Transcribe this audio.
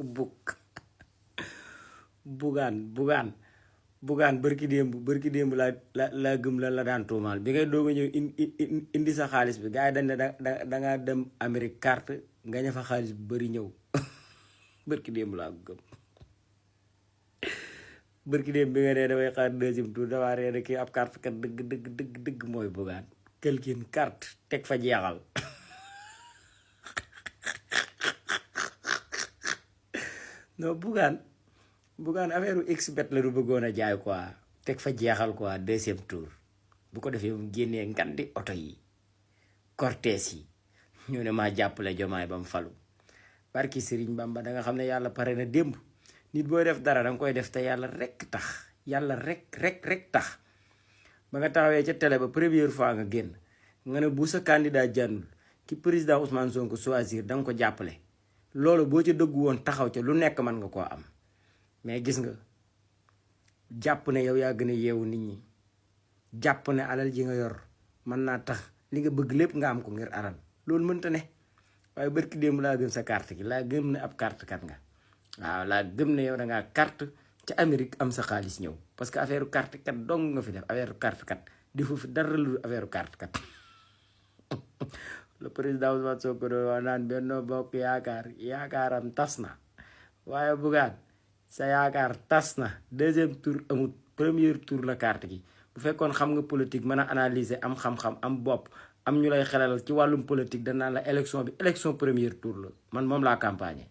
buk bugaan bërki démb la gëm la daan tuumaal bi ngay doog a ñëw indi sa xaalis bi gars yi dañ ne da ngaa dem Amérique carte nga ña fa xaalis bu bëri ñëw bërki démb laa gëm bërki démb bi nga nee damay xaar deuxième tour damaa ree kii ab carte kat dëgg mooy bugaan quelqu'un carte teg fa jeexal non bugaan affaire expert la du bëggoon a jaay quoi teg fa jeexal quoi deuxième tour bu ko defee mu génnee ngandi oto yi cortège yi ñu ne maa jàppale Jomaay ba mu falu barki Sëriñ Bamba da nga xam ne yàlla pare na démb nit booy def dara danga koy def te yàlla rek tax yàlla rek tax ba nga taxawee ca télé ba première fois nga génn nga ne bu sa candidat jànnul ki président Ousmane Sonko choisir da nga ko jàppale loolu boo ca dëggu woon taxaw ca lu nekk mën nga koo am mais gis nga jàpp ne yow yaa gën a yeewu nit ñi jàpp ne alal ji nga yor mën naa tax li nga bëgg lépp nga am ko ngir alal loolu mënta ne waaye barki démb laa gëm sa carte gi laa gëm ne ab carte kat nga waaw laa gëm ne yow dangaa carte ca Amérique am sa xaalis ñëw parce que affaire carte kat dong nga fi def affaire carte kat defu fi dara lu affaire carte kat le président Ousmane Sonko doon wax naan Benno Bokk yaakaaram tas na waaye bugaan sa yaakaar tas na deuxième tour amut premier tour la carte gi bu fekkoon xam nga politique mën a analyser am xam-xam am bopp am ñu lay xelal ci wàllum politique danaa la élection bi élection premier tour la man moom laa campagne